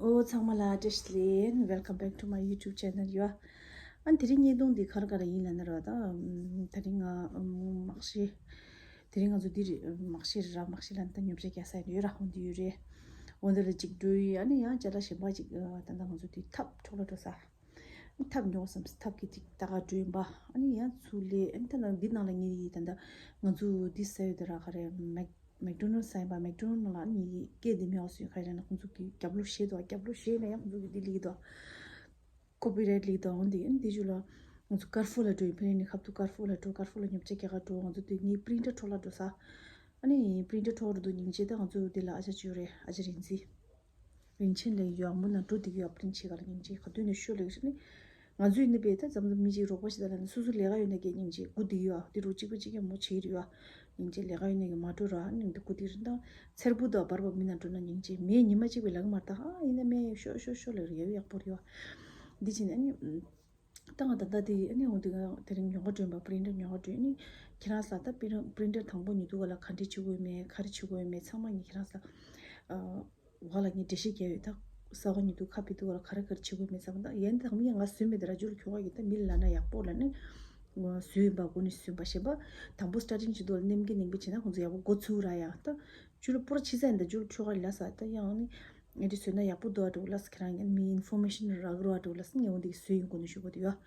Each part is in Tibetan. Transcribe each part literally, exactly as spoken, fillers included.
ཨོ་ཚང་མ་ལ་བཀྲ་ཤིས་བདེ་ལེགས། Welcome back to my YouTube channel ཡོ། ཨ་ནི་དེ་རིང་བརྙན་ཐུང་འདི་ག་རེ་ག་རེ་ཡིན་ལབ་ན་ར་ད་ཨམ་དེ་རིང་ང་ཨམ་མག་ཤེལ། དེ་རིང་ང་ཚོ་འདི་རེད་མག་ཤེལ་ར་མག་ཤེལ་ལ་ད་ཉོ་ཆ་རྒྱག་ས་ཡོད་ར། འོ་འདི་ཡོད་རེད། འོ་འདི་ལ་ཅིག་འགྲོ་ཡི། ཨ་ནི་ཡང་ཅ་ལག་གཞན་པ་ཅིག་ད་ལྟ་ང་ཚོ་འདི་ཐབ་འཕྲོ་ལ་འགྲོ་ས། ཐབ་ཉོ་བསམ་སོང་། ཐབ་ཀྱི་ཅིག་ལྟ་ག་འགྲོ་ཡིན་པ། ཨ་ནི་ཡང་ཚུར་སླེབས། ཨ་ནི་ད་ནང་འདི་ནང་ལ་ངེད་ཡི་ད་ལྟ་ང་ཚོ་འདི་ཟ་ཡོད་ད་ར་ག་རེ་མེག་མེག་ཌོ་ནལ་ཟ་ཡིན་པ། མེག་ཌོ་ནལ་ནང་ལ་ཨ་ནི་ངེད་ཀྱི་སྐད་འདི་མེད་པ་བཟོས། ག་རེ་ན་ཁོང་ཚོ་གི་རྒྱབ་ལོགས་བཤད་འདུག་རྒྱབ་ལོགས་བཤད་ན་ཡང་ཁོང་ཚོ་གི་འདི་སླེབས་ཀྱི་འདུག་ཀོ་པི་རའེ་ཊི་སླེབས་ཀྱི་འདུག་འོ་འདི་ཨ་ནི་འདི་ཞུ་ལ་ང་ཚོ་ཀར་ཕུར་ལ་འགྲོ་ཡིན། ཕ་གི་ནས་ཁ་ཐུག་ཀར་ཕུར་ལ་འགྲོ། ཀར་ཕུར་ལ་ཉོ་ཆ་རྒྱག་ག་འགྲོ། ང་ཚོ་འདི་ངེད་པི་རིན་ཊར་འཕྲོ་ལ་འགྲོ་ས། ཨ་ནི་པི་རིན་ཊར་འཕྲོ་འགྲོ་འདུག་སྙིང་རྗེ། ད་ང་ཚོ་འདི་ལ་ཨ་ཅག་ཅིག་ཡོད་རེད། ཨ་ཅག་རིན་ཆེན། རིན་ཆེན་ལགས་ཡོད། མུ་ན་འགྲོ་འདི་གི་ཡོད། པི་རིན་ཊར་བྱེད་ག་ལ་སྙིང་རྗེ། ག་དུས་ནས་ཤོ་ལེགས་རེད་ནི། ང་ཚོའི་ནི་བས་ད་འཛམ་བུ་གླིང་མི་གཅིག་རོགས་པ་བྱེད་ད་ལ་ནི་སོ་སོ་ལས་ཀ་ཡོད་ན་གི་སྙིང་རྗེ། སྒུག་འདི་གི་ཡོད། འདི་རུ་གཅིག་པ་གཅིག་རྐྱང་མོ་བྱེད་ཀྱི་རེད་ཡོད། སྙིང་རྗེ། ལས་ཀ་ཡོད་ན་གི་མ་འགྲོ་ར་ནི་འདི་སྒུག་འདི་རེད། ད་ཚེར་བུ་དང་བར་བ་མི་ན་འགྲོ་ན་སྙིང་རྗེ། མེད་ཉི་མ་གཅིག་པའི་ལག་མ་ད་ཨ་ཡིན་ན་མེད་ཤོ་ཤོ་ཤོ་ལེགས་རེད། ཡག་ཡག་པོ་རེད་ཡོད། འདི་བྱས་ནས་ཨ་ནི། ད་ང་ད་ལྟ་དེ་ཨ་ནི་འོ་འདི་ག་དེ་རིང་ཉོ་ག་འགྲོ་ཡིན་པ། པི་རིན་ཊར་ཉོ་ག་འགྲོ་ཡིན། ཨ་ནི་ཁྱེད་རང་ས་ད་པི་རིན་པི་རིན་ཊར་དང་པོ་ཉོ་དུས་ག་ལ་ག་འདྲས་བྱེད་དགོས་མེད། ག་རེ་བྱེད་དགོས་མེད་ཚང་མ་ངས་ཁྱེད་རང་ས་ཨ་བ་ལ་ངས་འགྲེལ་བཤད་རྒྱབ་ཡོད། ད་གསར་པ་ཉོ་དུས་ཁ་ཕྱེ་དུས་ག་ལ་ག་རེ་ག་རེ་བྱེད་དགོས་མེད་ཚང་མ། ད་ཡན་དང་མི་ང་བཟོས་མེད། དེ་ར་ཇུ་ལ་ཁྱོ་ག་གི་ད་མི་ལ་ན་ཡག་པོ་ལ་ནི་བཟོས་ཡིན་པ། འགོ་ནས་བཟོས་ཡིན་པ། གཞན་པ་དང་པོ་སི་ཊར་ཊིང་བྱེད་དུས་ལ་ནེམ་གི་ནེམ་གི་བྱེད་ན་ཁོང་ཚོ་ཡག་པོ་འགོ་ཚུགས་ར་ཡ། ད་ཇུ་ལ་པོ་ར་ཕྱི་ས་ཡིན། ད་ཇུ་ལ་ཁྱོ་ག་ལ་ས་ད་ཡང་ནི། ཨེ་འདྲ་བཟོས་ན་ཡག་པོ་འདུག་ཨ་འགྲོ་ལ་ས། ཁྱེད་རང་ངས་མི་ཨིན་ཕོར་མེ་ཤན་རག་རོགས་ཨ་འགྲོ་ལ་ས། ངས་འོ་འདི་གི་བཟོས་ཡིན། གོ་ནས་ཞུ་གོ་དེ་ཡོད།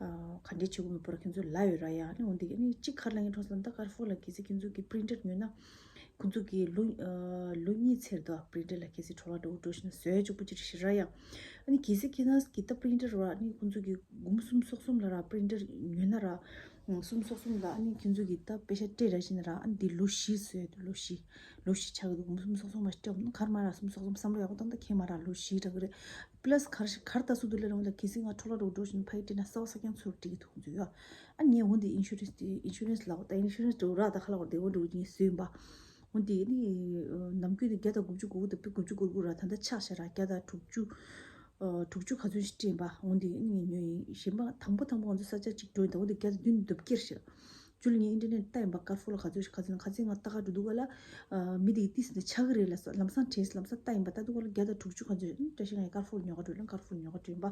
ཨ་ག་འདྲས་བྱེད་དགོས་མེད་པོ་ར་ཁྱོད་ཚོ་ལ་ཡོད་ར་ཡ། ཨ་ནི་འོ་འདི་གི་ཨ་ནི་གཅིག་ག་རེ་ལབ་ངས་འགྲོ་ས་ད་ཀར་ཕོར་ལ་གལ་སྲིད་ཁྱོད་ཚོ་གི་པི་རིན་ཊར་ཉོས་ན་ཁོང་ཚོ་གི་ལོ་ཨ་ལོ་གཉིས་ཚར་དུ་པི་རིན་ཊར་ལ་གལ་སྲིད་འཕྲོ་བརླག་འགྲོ་འགྲོ་ཤི་ན་བཟོས་ཆོག་པོ་ཅིག་ཞིག་ར་ཡ། ཨ་ནི་གལ་སྲིད་ཁྱེད་རང་གི་ད་པི་རིན་ཊར་ར་ཨ་ནི་ཁོང་ཚོ་གི་དགུང་གསུམ་སོ་གསུམ་ལ་ར་པི་རིན་ཊར་ཉོས་ན་ར་གསུམ་སོ་གསུམ་ལ་ཨ་ནི་ཁྱོད་ཚོ་གི་ད་པེ་ཤ་སྤྲད་ར་ཤི་ན་ར་ཨ་ནི་འདི་ལོ་བཞི་བཟོས་འདུག་ལོ་བཞི། ལོ་བཞི་ཆགས་ཀྱི་འདུག་གསུམ་སོ་གསུམ་མ་སྤྲད་ན་གར་མ་ར་གསུམ་སོ་གསུམ་བསམ་བློ་ཡག་པོ་བཏང་། ད་ཁྱེད་མ་ར་ལོ་བཞི་དྲག་གི་རེད། པ་ལ་སི་གར་གར་ལྟ་སུ་འདུག་ལས་རང་ལ་གལ་སྲིད་ང་འཕྲོ་བརླག་འགྲོ་འགྲོ་བཞིན་ཕ་ཡི་སྤྲད་ན་གསར་པ་གསར་རྐྱང་ཚུར་སྤྲད་ཀྱི་འདུག་ཁོང་ཚོ་ཡོད། ཨ་ངས་འོ་འདི་ཨིན་ཤུ་རན་སི་དེ་ཨིན་ཤུ་རན་སི་ལག་ད་ཨིན་ཤུ་རན་སི་འགྲོ་ར་ད་ཁ་ལག་བར་དེ་འོ་འགྲོ་གྱིན་བཟོས་ཡིན་པ། འོ་འདི་ནི་ནམ་རྒྱུན་དེ་བརྒྱ་དང་དགུ་བཅུ་གོ་དགུ་དང་པོ་དགུ་བཅུ་གོ་དགུ་ར་ད་ལྟ་ཆག་ཤ་ར་བརྒྱ་དང་དྲུག་ཅུ། དྲུག་ཅུ་ག་ཚོད་ཞིག་སྤྲད་པ། འོ་འདི་ནི་ངས་ཉོས་ཡིན། གཞན་པ་དང་པོ་དང་པོ་ང་ཚོ་ས་ཆ་གཅིག་འགྲོ་ཡིན། ད་འོ་འདི་བརྒྱ་དང་བདུན་ནས་ལྡབ་བསྐྱར་ཞིག་ཇུ་ལ་ངས་ཨིན་ཊར་ནེཊ་ལྟ་ཡིན་པ། ཀར་ཕོར་ལ་ག་ཚོད་ཞིག་ག་ཚོད་ན་ག་ཚོད་ང་ལྟ་ག་འགྲོ་འདུག་ག་ལ། མི་དེ་གི་ཏིས་འདི་ཆག་གི་རེད་ལ་ས་ལམ་སང་དྲན། ལམ་སང་ལྟ་ཡིན་པ། ད་འདུག་ག་ལ་བརྒྱ་དང་དྲུག་ཅུ་ག་ཚོད་བཀྲ་ཤིས་ང་ཡི་ཀར་ཕོར་ཉོ་ག་འགྲོ་ལ་ཀར་ཕོར་ཉོ་ག་འགྲོ་ཡིན་པ།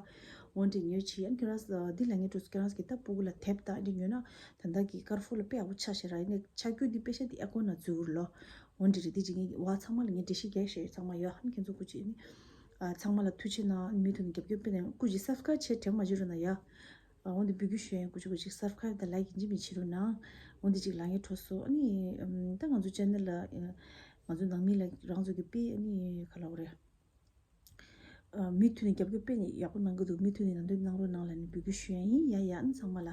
འོ་འདི་ཉོས་ཆི་ཡང་ཁྱོད་རང་འདི་ལ་ངས་འགྲོ་ཁྱོད་རང་གི་ད་སྤུ་གུ་ལ་དེབ་ད་འདི་ཉོས་ན་ད་ལྟ་གི་ཀར་ཕོར་ལ་དཔེ་ཡག་པོ་ཆགས་ཤག་ར། ཡིན་ནའི་ཆག་རྒྱུ་འདི་པེ་ཤ་འདི་ཨ་ཀོན་ན་འཛུལ་རུ་ལོ། འོ་འདི་རེད། འདི་ཅི་ངས་བ་ཚང་མ་ལ་ངས་འགྲེལ་བཤད་རྒྱག་ཤེས་ཡོད་ཚང་མ་ཡོད། ཨ་ནི་ཁྱེད་ཚོ་སྐུ་མཁྱེན་ནི་ཨ་ཚང་མ་ལ་ཐུགས་ཆེ་གནང་། མུ་མཐུད་ནས་རྒྱབ་སྐྱོར་དཔེ་གནང་། སྐུ་མཁྱེན་སབ་སི་ཀ་རབ་བྱས་དྲན་མ་བརྗེད་རོགས་གནང་ཡ། ཨ་འོ་འདི་འབོད་སྐུལ་ཞུ་ཡ་ཡིན། སྐུ་མཁྱེན་སྐུ་མཁྱེན་སབ་སི་ཀ་རབ་དང་ལའིཀ་ཡིན་གཅིག་མིན་གཅིག་བྱེད་རོགས་གནང་། འོ་འདི་ཅིག་ལ་ངས་འཕྲོ་སོ་ཨ་ནི་ཨམ་ད་ང་ཚོ་ཅེ་ནལ་ལ་ཨ་ང་ཚོ་ནང་མི་ལ་རང་ཚོ་གི་དཔེ་ཨ་ནི་ག་ལབ་དགོས་རེད། ཨ་མུ་མཐུད་ནས་རྒྱབ་སྐྱོར་དཔེ་ཡག་པོ་གནང་གི་འདུག་མུ་མཐུད་ནས་ནང་དོན་གནང་རོགས་གནང་ལབ་ནས་འབོད་སྐུལ་ཞུ་ཡ་ཡིན། ཡ་ཡ་ཨ་ནི་ཚང་མ་ལ་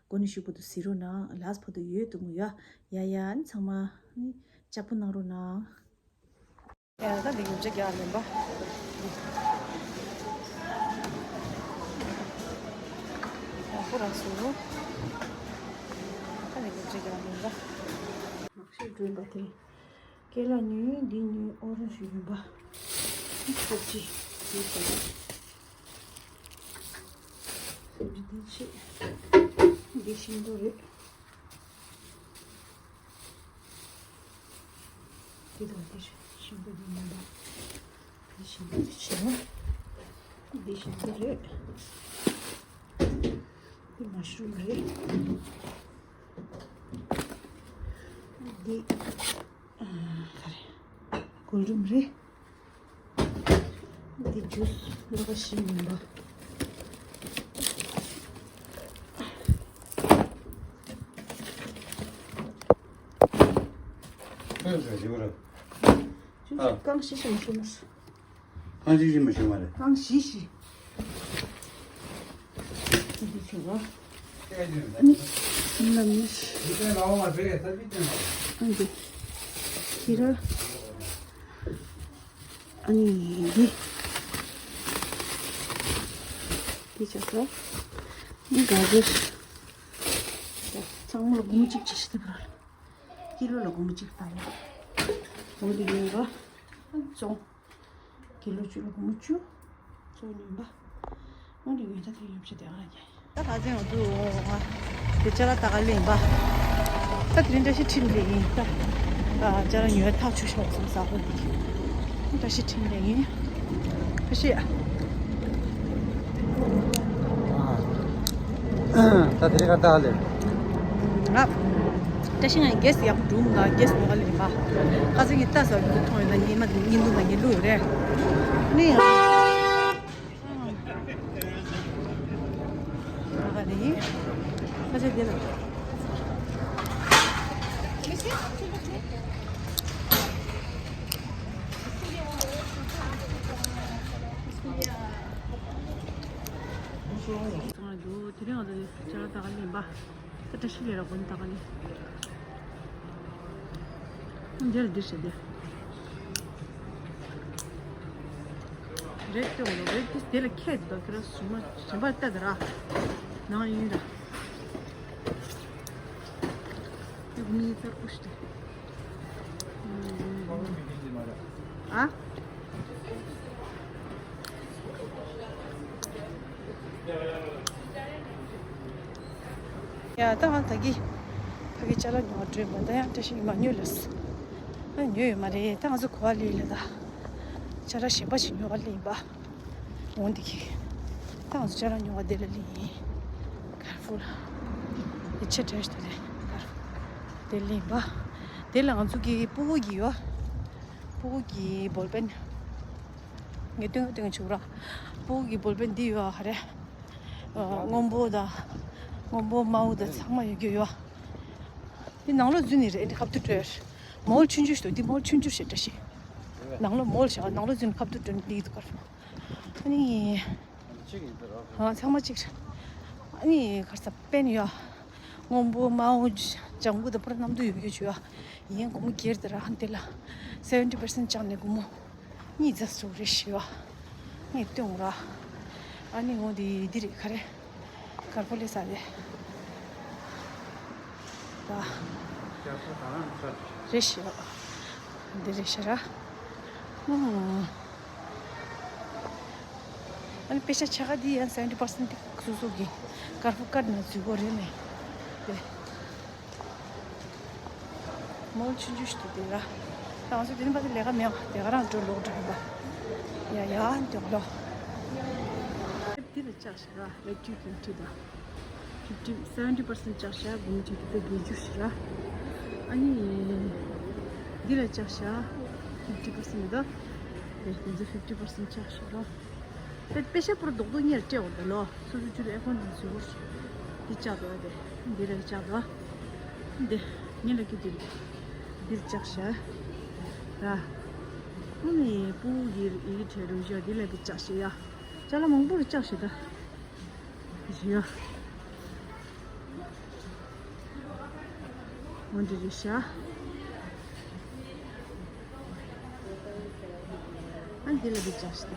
འགོ་ནས་མཇུག་བར་དུ་གཟིགས་རོགས་གནང་། ལཱསི་བར་དུ་ཡོད་དུ་མོ་ཡ། ཡ་ཡ་ཨ་ནི་ཚང་མ་ཨ་ནི་ལྕགས་པོ་གནང་རོགས་གནང་། ཡ་ད་འདི་ཡོད་ཅག་རྒྱག་ལེན་པ། ཡག་པོ་རག་སོང་། ད་འདི་ཡོད་ཅག་རྒྱག་ལེན་པ། མག་ཤེལ་སྒྲོན་པ་དེ། ཀེ་ལ་ཉོས། འདི་ཉོས། ཨོ་རེན་ཇི་ཉོས་པ། ཁ་ཅིག་འདི་ཟ། སེམས་ཅི་འདི་ཆེ། འདི་ཤིང་ཏོག་རེད། འདི་དང་འདི་ཤིང་ཏོག་འདི་མིན་པ། འདི་ཤིང་ཏོག་འདི་ཆེ་བ། འདི་ཤིང་ཏོག་རེད། འདི་མ་ཤ་རུམ་རེད། འདི་ཨ་ག་རེ་གོལ་ཌན་རེད། འདི་ཇུས་ལོ་ཀ་ཤིང་མིན་པ། ཁོས་ཟ་ཞིག་ར། ཇུས་ཨ་རྐང་བཞི་ཞིག་མ་ཤོར་མ་སོང་། རྐང་བཞི་ཞིག་མ་ཤོར་མ་རེད། རྐང་བཞི་ཞིག་འདི་ཆེ་བ། ཨ་ནི་སིམ་ལ་མིར་ཅི། ཨ་ནི་ཁྱི་ར། ཨ་ནི་འདི། འདི་ཆགས་སོང་། ཨ་ནི་ག་གིར། ཚང་མ་ལ་སྒོར་མོ་གཅིག་གཅིག་ཞིག་སྟེར་བ། ཀི་ལོ་ལ་སྒོར་མོ་གཅིག་ལྟ་ཡོད། འོ་འདི་ཡིན་པ། བཙོང་། ཀི་ལོ་བཅུ་ལ་སྒོར་མོ་བཅུ། བཙོང་ཡིན་པ། འོ་འདི་ཡོད་ད་དེ་ཡོད་ཆེ་དེ་ཨ་ར་རྒྱ་ཡིན། ད་ད་ཐེངས་ང་ཚོ་ང་དེ་ཅ་ལག་ད་ག་ལེན་པ། ད་དེ་རིང་བཀྲ་ཤིས་ཁྲིམས་ལས་ཡིན་ད། ཅ་ལག་ཉོས་ཐག་ཆོད་ཤོག་སོང་ས་གོ་འདི། བཀྲ་ཤིས་ཁྲིམས་ལས་ཡིན། བཀྲ་ ཤེས། ད་དེ་རིང་ཁ་བརྡ་ལས། ང་བཀྲ་ཤིས་ང་རྒྱལ་སྲིད་ཡག་པོ་འགྲོ་མི་འདུག་རྒྱལ་སྲིད་ཉོ་ག་ལས་ཡིན་པ། ཁ་སང་ངས་ལྟ་ས་གི་མཐོང་ཡོད་ན་ཉི་མ་ཉིན་དུ་ན་ཉིན་ལུག་ཡོད་རེད། ནི་ཡང་། ང་ག་ནས་ཡིན། ཁ་ཆེ་དེ་ལ། ཚང་ལ་འདུག་དེ་རིང་ང་ཚོ་ཅ་ལག་ད་ག་ལེན་པ། ད་བཀྲ་ཤིས་ལས་ར་དགོན་ད་ག་ལེན། འདིར་འདིར་ཞེ་འདིར། རེད་ཏོ་རེད་ཏིས་དེ་ལ་ཁྱད་དུ་ཁྱེད་རང་སུ་མ་གཞན་པ་ལྟ་དུ་ར། ནང་ཡིན་ར། དེ་མི་ཚར་ཀུ་ཤི་དེ། ཨ། ཡ་ད་ང་ད་གི་ཕ་གི་ཅ་ལག་ཉོ་བ་འགྲོ་ཡིན་པ། ད་ཡང་བཀྲ་ཤིས་མ་ཉོས་ལས། ཨ་ཉོས་ཡོད་མ་རེད། ད་ང་ཚོ་གོ་བ་ལི་ལ་ད་ཅ་ལག་གཞན་པ་ཞིག་ཉོ་བ་ལི་ཡིན་པ། འོང་འདི་གི་ད་ང་ཚོ་ཅ་ལག་ཉོ་བ་དེ་ལ་ལི་ཡིན། ཁར་ཕུར་ལ་ཡི་ཆེ་བྲེ་ཞིག་དེ་ཁར་ཕུར་དེ་ལི་ཡིན་པ། དེ་ལ་ང་ཚོ་གི་ཕྲུ་གུ་གི་ཡོད། ཕྲུ་གུ་གི་བོལ་པེན། ངས་སྟོན་སྟོན་བྱུག་ར། ཕྲུ་གུ་གི་བོལ་པེན་འདི་ཡོད་ཨ་ཧ་རེ། སྔོན་པོ་དང་། སྔོན་པོ་དམར་པོ་དང་ཚང་མ་ཡོད་རྒྱུ་ཡོད། འདི་ནང་ལོགས་འཛུལ་ནི་རེད། འདི་ཁ་ཐུག་སྤྲོད། མོལ་ཆུང་ཆུང་ཞིག་འདུག་འདི་མོལ་ཆུང་ཆུང་ཞིག་འདྲ་ཞིག་ནང་ལོགས་མོལ་བཞག་ནང་ལོགས་འཛུལ་ནི་ཁ་ཐུག་སྤྲོད་ནི་འདི་འདུག་གར། ཨ་ནི། ཨ་ཚང་མ་གཅིག་རེད། ཨ་ནི་གར་ས་པེན་ཡོད། སྔོན་པོ་དམར་པོ་ལྗང་གུ་དང་པར་གནམ་དུ་ཡོད་རྒྱུ་ཡོད། ཡིན་སྒོར་མོ་སྒེར་དེ་ར་ཧན་དེ་ལ་seventy percent བཅག་ནས་སྒོར་མོ་གཉིས་རྩ་སུ་རེ་ཞིག་ཡོད། ངས་སྟོན་ར། ཨ་ནི་འོ་དེ་འདི་རེད་ག་རེ། དཀར་པོ་ལས་ས་རེད། ད། རེ་ཞིག་ཡོད། འདི་རེ་ཞིག་ར། ཨུམ། ཨ་ནི་པེ་ཤ་ཆ་ག་འདི་ཡང་seventy percent དེ་སོ་སོ་གི་དཀར་པོ་ཀར་ནང་འཛུལ་གོ་རེད་ནས། དེ། མོལ་ཆུང་ཆུང་ཞིག་འདུག་དེ་ར། ད་ང་ཚོ་དེ་ནི་ཕ་གི་ལས་ཀ་མེད་པ་དེ་ག་རང་འགྲོ་ལོག་འགྲོ་ཡིན་པ། ཡ་ཡ་འདུག་ལོ། དེ་ལ་ལྕགས་ཤིག་ར་ལེགས་བཅུད་ཀྱི་འཕྲི་དང་། fifty seventy percent ལྕགས་ཤིག་སྒོར་མོ་གཅིག་དེ་བརྒྱད་ཅུ་ཞིག་ར། ཨ་ནི། འདི་ལ་ལྕགས་ཤིག fifty percent དང་། དེ་ཚོ་fifty percent ལྕགས་ཤིག་ར། པེ་པེ་ཤ་པོར་རྡོག་རྡོག་གཉིས་ལ་སྤྲད་འོང་ད་ལོ། སོ་སོ་ཆུ་ལ་ཨེ་ཁོན་དང་ཟུར་བོར་ཞིག་འདི་ལྕགས་འདུག་དེ། འདི་ལ་ལྕགས་འདུག་འདི། ངེད་ལ་ཀི་འདི་རེད། འདིར་ལྕགས་ཤིག་ར། ཨ་ནི་ཕྲུ་གུ་ཡི་ཡི་གེ་བྲིས་རུ་བཞག་འདི་ལ་གི་ལྕགས་ཤིག་ཡ། ཅ་ལག་མང་པོ་རེ་ལྕགས་ཤིག་ད། ཡ། འོ་འདི་རེད་ཤག་ཨ་འདི་ལ་བི་ལྕགས་ཤིག་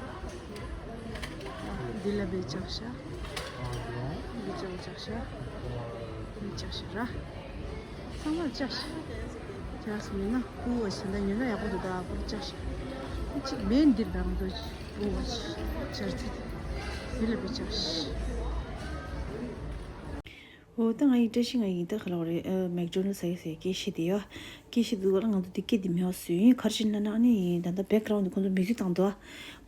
འདི་ལ་བི་ལྕགས་ཤག་འདི་ལྕགས་ལྕགས་ཤག་འདི་ལྕགས་ཤིག་ར། ཚང་མ་ལྕགས་ཤིག་ལྕགས་ཤིག་མིན་ན་ཕྲུ་གུ་བ་ཞིག་ད་ཉོས་ན་ཡག་པོ་འདུག་ད་པོར་ལྕགས་ཤིག་གཅིག་མེད་འདིར་ད་ང་ཚོ་ཕྲུ་གུ་བ་ཞིག་ཆར་ཚིག་འདི་ལ་བི་ལྕགས་ཤིག་འོ་ད་ང་ཡི་བཀྲ་ཤིས་ང་ཡི་ད་ག་ལ་བ་རེད། ཨ་མེག་ཌོ་ནལ་ཟ་ཡི་ཟེར་སྐད་ཤེས་དེ་ཡོད། སྐད་ཤེས་འདུག་ག་ལ་ང་ཚོ་དེ་སྐད་དེ་མེད་པ་བཟོས་ཡིན་ག་རེ་བྱས་ན་ན་ཨ་ནི་ད་ལྟ་བེག་གྷ་རའུན་དེ་ཁོང་ཚོ་མིའུ་ཛིག་བཏང་འདུག་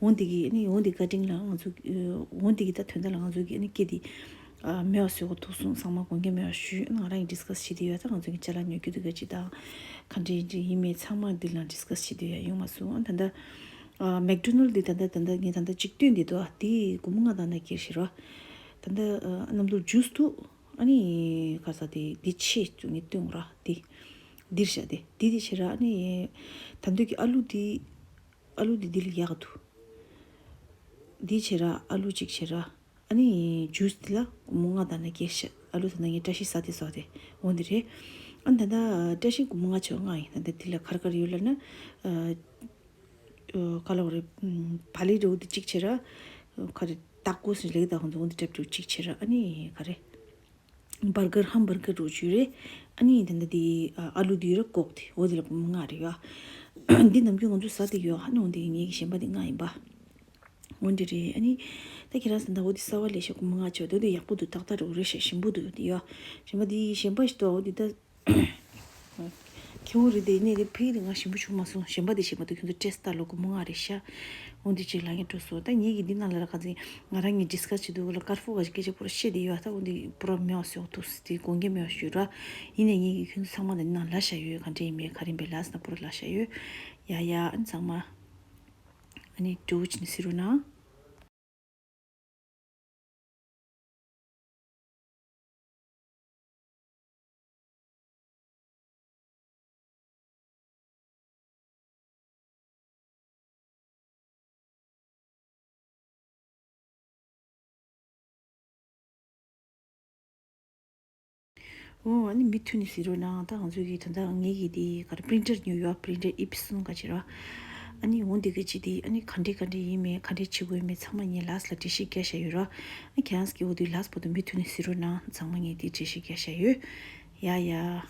འོན་དེ་གི་ཨ་ནི་འོན་དེ་ག་ཏིང་ལ་ང་ཚོ་འོན་དེ་གི་ད་དོན་དག་ལ་ང་ཚོ་གི་ཨ་ནི་སྐད་དེ་ཨ་མེད་པ་བཟོས་གོ་ཐུག་སོང་ཚང་མ་དགོངས་འགལ་མེད་པ་ཞུས། ང་རང་ཡི་ཌིས་ཀ་སི་བྱེད་དེ་ཡོད། ད་ང་ཚོ་གི་ཅ་ལག་ཉོ་རྒྱུ་དེ་ག་ཅི་དང་ག་འདྲ་ཡིན་མེད་ཚང་མ་འདི་ལ་ཌིས་ཀ་སི་བྱེད་དེ་ཡོད་ཡོང་མ་སོང་ཨ་ད་ལྟ། ཨ་མེག་ཌོ་ནལ་འདི་ད་ལྟ་ད་ལྟ་ངས་ད་ལྟ་གཅིག་བཏོན་བསྡད་འདུག་ཨ་དེ་སྒོར་མོ་ལྔ་དང་ན་སྐྱེར་ཞེས་རོ། ད་ལྟ་ཨ་གནམ་ལོ་ཇུས་འདུག་ཨ་ནི་ག་ས་དེ་འདི་ཆེ་བཙུགས་ངས་བཏོན་ར་དེ་འདིར་བཞག་དེ་དེ་དེ་བྱེད་ར་ཨ་ནི་ད་འདོད་ཀྱི་ཨ་ལུ་དེ་ཨ་ལུ་དེ་འདི་ལ་ཡག་འདུག་འདི་བྱེད་ར་ཨ་ལུ་གཅིག་བྱེད་ར་ཨ་ནི་ཇུས་དེ་ལ་སྒོར་མོ་ལྔ་དང་ན་སྐྱེར་ཤག་ཨ་ལུ་ད་ལྟ་ངས་བཀྲ་ཤིས་ཟ་དེ་ཟ་དེ་འོ་འདི་རེད། ཨ་ནི་ད་ལྟ་བཀྲ་ཤིས་སྒོར་མོ་ལྔ་བྱེད་ལྔ་ཡིན་ད་ལྟ་དེ་ལ་ག་རེ་ག་རེ་ཡོད་ལབ་ན། ག་ལ་བ་རེད། བག་ལེབ་འདྲ་བོ་འདི་གཅིག་བྱེད་ར། ག་རེ་ཏཱ་ཀོ་སི་ལེགས་དང་ཧོན་ཧོན་འདི་འདྲ་བོ་གཅིག་བྱེད་ར་ཨ་ནི་ག་རེ། བར་གར་ཧམ་བར་གར་འདྲ་བོ་བྱོས་རེད། ཨ་ནི་དེ་འདྲ་དེ་ཨ་ལུ་འདི་ར་ཀོག་དེ་འོ་དེ་ལ་སྒོར་མོ་ལྔ་རེད་ཡ། འདི་ནམ་རྒྱུན་ང་ཚོ་ཟ་དེ་ཡོད་ཨ་ནི་འོ་དེ་ངེད་ཀྱི་གཞན་པ་དེ་ལྔ་ཡིན་པ། འོ་འདི་རེད་ཨ་ནི། ད་ཁྱེད་རང་ཟ་ད་འོ་དེ་གསར་བ་ལས་ཤ་སྒོར་མོ་ལྔ་བྱེད་འོ་དེ་ཡག་པོ་འདུག་ཏག་ཏག་འདྲ་བོ་རེད་ཤ་ཞིམ་པོ་འདུག་དེ་ཡ། གཞན་པ་དེ་གཞན་པ་ཞིག་འདུག་འོ་དེ་ད། ཁྱེའུ་རེད་དེ་ནས་དེ་ཕ་གི་རེད་ང་ཞིམ་པོ་བྱུང་མ་སོང་གཞན་པ་དེ་ཞིམ་པ་འདུག་ཁྱོད་ཚོ་ཊེ་སི་ཊི་ལོ་སྒོར་མོ་ལྔ་རེད་ཤག་འོ་འདི་གཅིག་ལ་ངས་འགྲོ་སོང་། ད་ངེད་ཀྱི་འདི་ནང་ལ་ལ་ག་ཚིག་ང་རང་གིས་ཌིས་ཀ་སི་བྱེད་དུས་ལ་ཀར་ཧྥུ་ག་ཅིག་སྐད་ཆ་པོ་ར་བཤད་དེ་ཡོད། ད་འོ་འདི་པོ་ར་མེད་པ་སོགས་ཐུགས་སྲིད་དེ་དགོངས་འགལ་མེད་པ་ཞུས་ར། ཡིན་ནའི་ངེད་ཀྱི་ཁྱོད་ཚོ་ཚང་མ་ད་འདི་ནང་ལ་བཞག་ཡོད། ག་འདྲ་ཡིན་མེད་ག་རེ་ཡིན་པའི་ལ་ས་ན་པོ་ར་ལ་བཞག་ཡོད། ཡ་ཡ་ཨ་ནི་ཚང་མ་ཨ་ནི་འགྲོ་བྱས་ནས་གཟིགས་རོགས་གནང་། འོ་ཨ་ནི་མུ་མཐུད་ནས་གཟིགས་རོགས་གནང་། ད་ང་ཚོ་གི་ད་ལྟ་ངེད་ཀྱི་དེ་ག་རེ་པི་རིན་ཊར་ཉོས་ཡོད། པི་རིན་ཊར་ཨི་པི་སུན་ག་ཅིག་ར། ཨ་ནི་འོ་འདི་ག་ཅིག་དེ་ཨ་ནི་ག་འདྲ་ག་འདྲ་ཡིན་མེད་ག་འདྲ་བྱེད་དགོས་མེད་ཚང་མ་ངས་ལགས་ལ་འགྲེལ་བཤད་རྒྱག་བཞག་ཡོད་ར། ཨ་ཁྱེད་རང་གིས་འོ་དེ་ལགས་པོ་དང་མུ་མཐུད་ནས་གཟིགས་རོགས་གནང་། ཚང་མ་ངས་དེ་འགྲེལ་བཤད་རྒྱག་བཞག་ཡོད། ཡ་ཡ།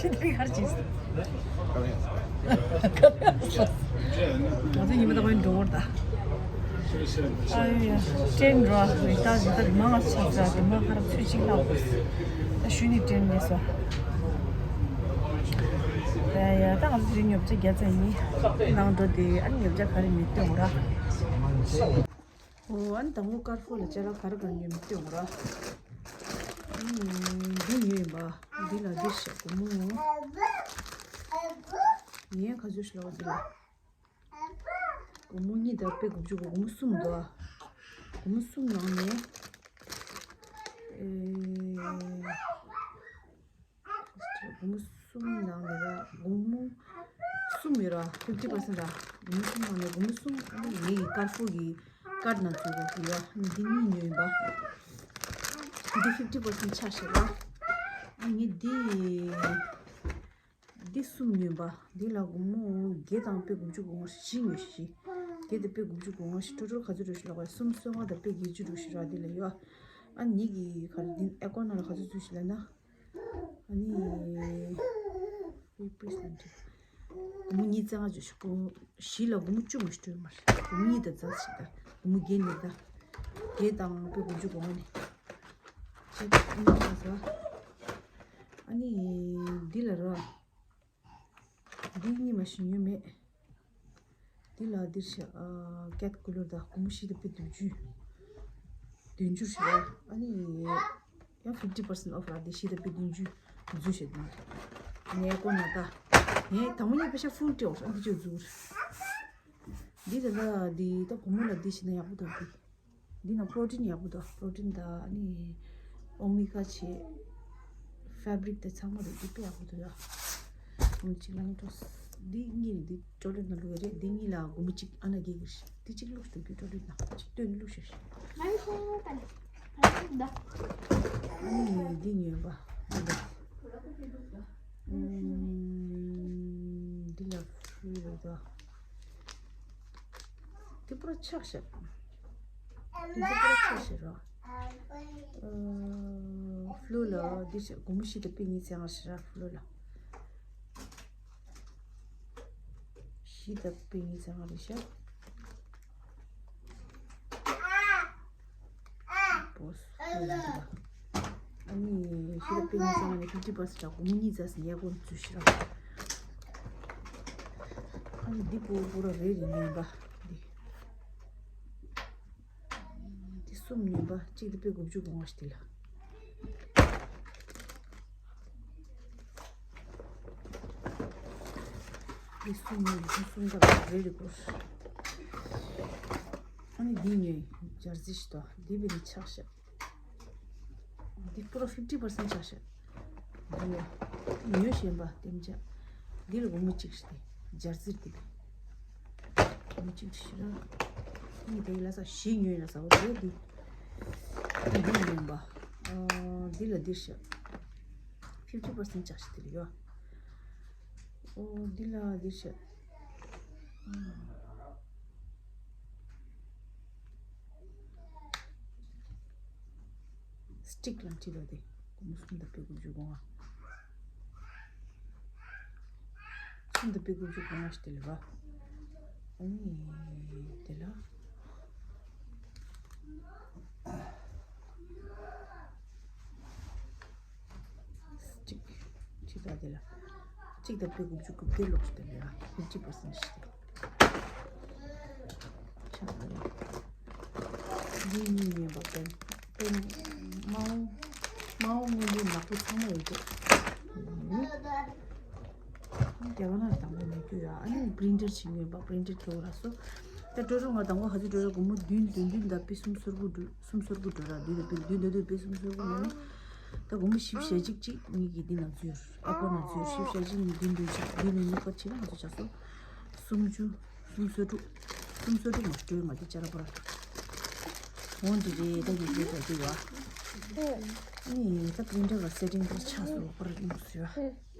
དེ་གར་ཅིག་ང་ཚོ་ཉི་མ་ད་བར་འགྲོ་བར་ད། ཨ་ཡ། ཏྲེན་ར་རེ་ད་ཟི་ད་རི་མ་ང་ཚོ་ཆགས་ས་རི་མ་ཁ་ར་ཚུད་ཅིག་ལ་བར། ད་ཞུ་ནི་ཏྲེན་མེད་སོ། ཡ་ཡ། ད་ང་ཚོ་རི་ཉོབ་ཆ་རྒྱ་ཚ་ཡིན་ནང་འགྲོ་དེ། ཨ་ནི་ཉོབ་ཆ་ག་རེ་མི་སྟོན་ར། ཨོ། ཨ་ནི་དང་པོ་ཀར་ཕོ་ལ་ཅ་ལག་ག་རེ་ག་རེ་ཉོས་མི་སྟོན་ར། ཨ་ནི་འདི་ཉོས་ཡིན་པ། འདི་ལ་འདི་ཤ་སྒོར་མོ། ཡིན་ག་ཚོད་ཤི་ལ་བ་འདི་ལ། སྒོར་མོ་གཉིས་དང་པད་དགུ་བཅུ་གོ། སྒོར་མོ་གསུམ་འདུག་ཨ། སྒོར་མོ་གསུམ་ནང་ནས། ཨེ། སྒོར་མོ་གསུམ་ནང་ནས་ར། སྒོར་མོ་གསུམ་ཡོད་ར། ཕིབ་ཊི་པར་སེན་ཊི་ར། སྒོར་མོ་གསུམ་ནང་ནས་སྒོར་མོ་གསུམ། ཨ་ནི་ངེད་ཀྱི་ཀར་ཕོ་གི་ཀར་ནང་ཚུད་པ་དེ་ཡོད། ཨ་ནི་འདི་གཉིས་ཉོས་ཡིན་པ། འདི་ཕིབ་ཊི་པར་སེན་ཊི་ཆག་ཤག་ར། ཨ་ངས་འདི། འདི་གསུམ་ཉོས་པ། འདི་ལ་སྒོར་མོ་བརྒྱད་དང་པད་དགུ་བཅུ་གོ་ལྔ། བཞི་ཉོས་ཤིག་བཞི། བརྒྱད་དང་པད་དགུ་བཅུ་གོ་ལྔ་ཞིག་ཊོ་ཊལ་ག་ཚོད་འགྲོ་ཞིག་ལབ་པ། གསུམ་སོ་ལྔ་དང་པད་བརྒྱད་ཅུ་འགྲོ་ཞིག་ར། འདི་ལ་ཡོད། ཨ་ནི་གི་ག་རེ། འདི་ཨེ་ཀོ་ནང་ལ་ག་ཚོད་ཚུད་ཞིག་ལབ་ན། ཨ་ནི་སྒོར་མོ་ཉིས་རྩ་ལྔ་འགྲོ་ཞིག་སྒོར་མོ་བཞི་ལ་སྒོར་མོ་བཅུ་མ་ཞིག་སྤྲོད་མ་རེད། སྒོར་མོ་གཉིས་དང་རྩ་ཞིག་དང་སྒོར་མོ་བརྒྱད་ཉོས་ད། བརྒྱད་དང་པད་དགུ་བཅུ་གོ་ལྔ་ནས། ཅེས་ཨ་ནི་ང་ཚོ། ཨ་ནི་འདི་ལ་ར། འདི་གཉིས་མ་ཞིག་ཉོས་མེད། འདི་ལ་འདིར་བཞག་ཨ། ཀེད་ཀུ་ལར་ད་སྒོར་མོ་བཞི་དང་པད་བདུན་ཅུ། བདུན་ཅུ་ཞིག་ར། ཨ་ནི་ཡང་ཕིབ་ཊི་པར་སེན་ཊི་ཨོཕ་ར། འདི་བཞི་དང་པད་བདུན་ཅུ་འཛུལ་བྱས་འདུག་ངས་ཀོ་ན་ད། ངས་དང་པོ་ཉིད་པེ་ཤ་ཕུལ་སྤྲད་འོ་ར། འདི་ཅོ་འཛུལ། འདི་ད་ལ་འདི་ད་སྒོར་མོ་ལ་འདི་བྱིན་ན་ཡག་པོ་འདུག་འདི། འདི་ནང་པྲོ་ཊིན་ཡག་པོ་འདུག་པྲོ་ཊིན་དང་ཨ་ནི་ཨོ་མི་ག་བྱས། ཕེབ་རིག་དང་ཚང་མ་རེད། འདི་དཔེ་ཡག་པོ་འདུག་ཡ། སྒོར་མོ་གཅིག་ལ་ནི་སྤྲོ། འདི་གཉིས་རེད། འདི་པྲོ་ཊིན་ནང་བླུགས་ཡ་རེད། འདི་གཉིས་ལ་སྒོར་མོ་གཅིག་ཨ་ན་བརྒྱད་ཀྱི་རེད། འདི་གཅིག་བླུགས་སྟེ་འདི་པྲོ་ཊིན་ནང་གཅིག་བཏོན་ནས་བླུགས་ཤོག་ཤིག་ང་ཡི་ཤེས་ཡོན་དང་ཕ་ཡུལ་ད། ཨ་ནི་འདི་ཉོས་པ། འདི་ལ་འདི་ལ་ཕུལ་རེད་ད། འདི་པུ་ར་ཆག་ཤག་འདི་པུ་ར་ཆག་ཤག་ར། ཨ། ཕུ་ལོ་ལ་འདི་ཤག་སྒོར་མོ་བཞི་དང་པད་ཉིས་རྩ་ལྔ་ཞིག་ར། ཕུ་ལོ་ལ། བཞི་དང་པད་ཉིས་རྩ་ལྔ་རེད་ཤག་བོས། ཨ་ནི་ཤི་ལ་པེ་ནི་ཚང་ནས་ཕིབ་ཊི་པར་སེན་ཊི་ར། སྒོར་མོ་གཉིས་རྩ་ཟིན་ཡག་པོ་འཛུལ་ཤི་ར། ཨ་ནི་འདི་པོ་པོ་ར་རེ་རེ་ཉོས་པ། འདི་འདི་གསུམ་ཉོས་པ། གཅིག་འདི་པད་དགུ་བཅུ་གོ་ལྔ་ཞིག་འདི་ལ། འདི་གསུམ་ཉོས། འདི་གསུམ་ཀ་ར་རེ་རེ་དགོས། ཨ་ནི་འདི་ཉོས། འབྱར་རྩི་ཞིག་དང་འདི་བི་ནི་ཆག་ཤག་འདི་པུ་ར་ཕིབ་ཊི་པར་སེན་ཊི་ཆག་ཤག་འདི་ཉོས་ཉོས་ཞེན་པ་དེམ་ཅག་འདི་ལ་སྒོར་མོ་གཅིག་ཞིག་སྟེ་འབྱར་རྩི་འདི་བི། སྒོར་མོ་གཅིག་ཞིག་ར། ཨ་ནི་དེ་ལ་ས་བཞི་ཉོས་ལ་ས་འོ་རེད་འདི། འདི་ཉོས་པ། ཨ། འདི་ལ་འདིར་ཤག་ཕིབ་ཊི་པར་སེན་ཊི་ཆག་ཤག་འདི་ལ་ཡོད། ཨོ་འདི་ལ་འདིར་ཤག་སི་ཊིག་ལ་ཁྲིད་ལ་དེ་སྒོར་མོ་གསུམ་དང་པད་དགུ་བཅུ་གོ་ལྔ། གསུམ་དང་པད་དགུ་བཅུ་གོ་ལྔ་ཞིག་དེ་ལ་བ། ཨ་ནི་དེ་ལ། གཅིག་གཅིག་ད་དེ་ལ། གཅིག་དང་པད་དགུ་བཅུ་གོ་དགུ་ལོག་ཞིག་དེ་ལ་ཡ། ཕིབ་ཊི་པར་སེན་ཊི་ཞིག་དེ། ཆག་ལ་ཡ། འདི་གཉིས་ཉོས་པ་དེ། དེ་མའོ་མའོ་སྔོན་པོའི་ནག་པོ་ཚང་མ་ཡོད་དེ། རྒྱ་གར་ནང་དང་པོ་མེད་རྒྱུ་ཡ། ཨ་ནི་པི་རིན་ཊར་ཅིག་ཉོས་པ། པི་རིན་ཊར་ཁྱེར་ར་སོ། ད་ཊོ་ཊལ་ང་དང་པོ་ཧ་ཅི་ཊོ་ཊལ་སྒོར་མོ་བདུན་བདུན་བདུན་དང་པད་སུམ་སོ་དགུ་འགྲོ། སུམ་སོ་དགུ་འགྲོ་ར། བདུན་དང་པད་བདུན་དང་བདུན་པད་སུམ་སོ་དགུ་ཉོས་ན། ད་སྒོར་མོ་བཞི་བཅུ་ཞེ་གཅིག་གཅིག་ངེད་ཀྱིས་འདི་ནང་འཛུལ། ཨ་ཁོ་ནང་འཛུལ། བཞི་བཅུ་ཞེ་གཅིག་ནས་བདུན་བདུན་ཆགས། བདུན་ནས་གཉིས་ཀ་ཕྱིན་ན་ང་ཚོ་ཆགས་སོ། སུམ་ཅུ། སུམ་སོ་དྲུག་སུམ་སོ་དྲུག་མ་སྤྲོད་མ་དེ་ཅ་ལག་པ་ར། འོང་འདི་རེད། ད་ངེད་ཀྱིས་ད་དེ་ཡོད། ཨ་ནི་ད་པི་རིན་ཊར་ལ་སེ་ཊིང་དེ་ཆགས་སོ། པར་ཡོང་སོ་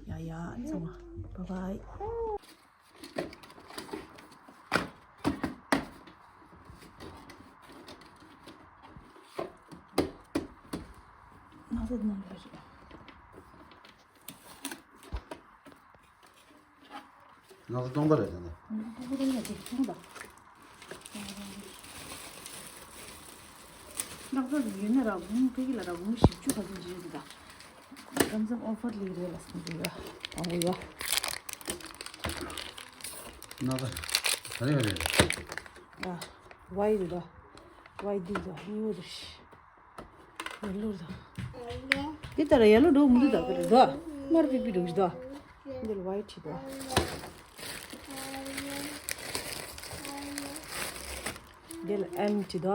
ཡ། ཡ་ཡ་ཚང་མ་བཱའི་བཱའི། ང་ཚོ་ནང་ལ་རེད། ང་ཚོ་སྟོང་པ་རེད་དེ་ནི། ང་ཚོ་སྟོང་པ་རེད་དེ་ཐུང་ད། ནག་ཚ་ཡོད་ན་ར་འབུམ་ཕ་གི་ལ་ར་འབུམ་བཞི་བཅུ་ག་ཚོད་ཅིག་རེད་ད། ཀམ་ཀམ་ཨོ་ཕར་ལས་རེད་ལ་སོང་རེད་ཡ། ཨ་འོ་ཡ། ནག་ཚ། ག་རེ་ག་རེ་རེད། ཡ། ཝའི་རེད་ད། ཝའི་འདི་ད་གཉིས་པོ་རེད། ཡེ་ལོ་རེད་ད། འདི་ལྟར་ཡེ་ལོ་འགྲོ་མི་འདུག་ད་ག་རེ་ད། དམར་པི་པི་འགྲོ་གི་ད། འདི་ལ་ཝའི་ཊི་ད། འདི་ལ་ཨེམ་ཊི་ད།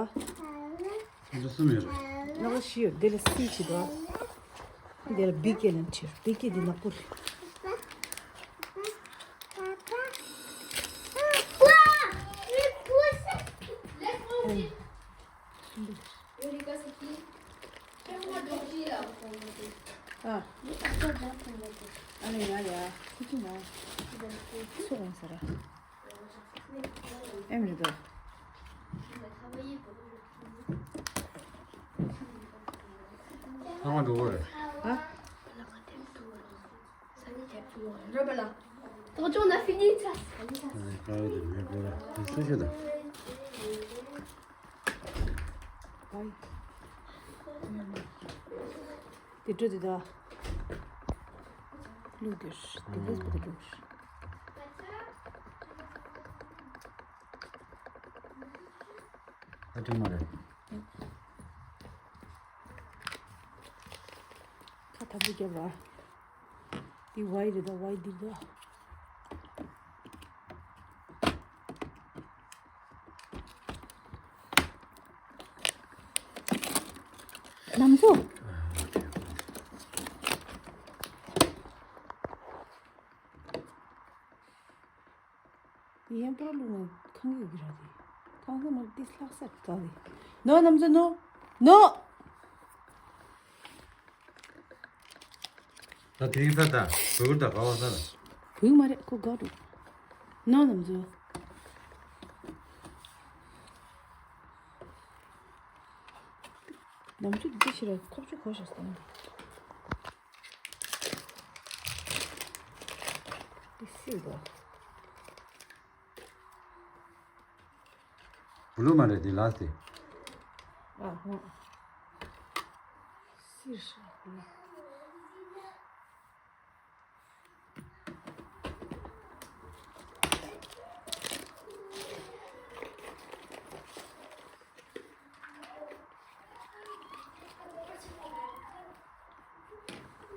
འདི་གསུམ་ཡོད་རེད། ནག་པོ་བཞི་ཡོད། འདི་ལ་སི་ཊི་ད། འདི་ལ་བི་ཀེ་ལ་ཊི་ཡོད། བི་ཀེ་འདི་ནག་པོ་རེད། ཨེམ། ཨ། ཨ་ལེ་ཡ་ཡ། ཁུ་ཅི་ན། ཚོ་རང་ས་ར། ཨེམ་རེད་དོ། ཚང་མ་འགྲོ་གི་རེད། ཨ། རོ་པ་ལ། ཏོ་ཅོ་ན་ཕི་ནི་ཚ། ཨ་ནི་ཁ་བའི་དེ་མེད་པོ་ར། དེ་སུ་ཤི་ད། དེ་འགྲོ་དེ་ད། ལུག་དེ་དེ་འགྲོ་དེ་འགྲོ། ཨ་ཅོ་མ་རེད། ཁ་ཐག་པུ་རྒྱབ་ར། འདི་ཝའི་རེད་ད། ཝའི་འདི་ད། ལམ་བཟོ། ཡན་པར་ལུང་ནས་ཁང་གི་གི་ར་དེ། ཁང་གི་མར་ཏིས་ལྷག་སར་ཀ་བས། ནོ་ནམ་ཚོ་ནོ། ནོ། ད་དེང་ས་ད་བུ་ད་ག་བ་ས་ལ། བུ་མ་རེད་ཁོ་དགའ་འདུག་ནོ་ནམ་ཚོ། ནམ་ཚོ་འདི་ཕྱི་ར་ཁོག་ཆུ་གོ་ཤ་སྟོང་། དེ་སུས་དགོས། བུ་ལུ་མ་རེད་དེ་ལགས་ཏེ། ཨ་ཧོ། སིར་ཤ་བུ།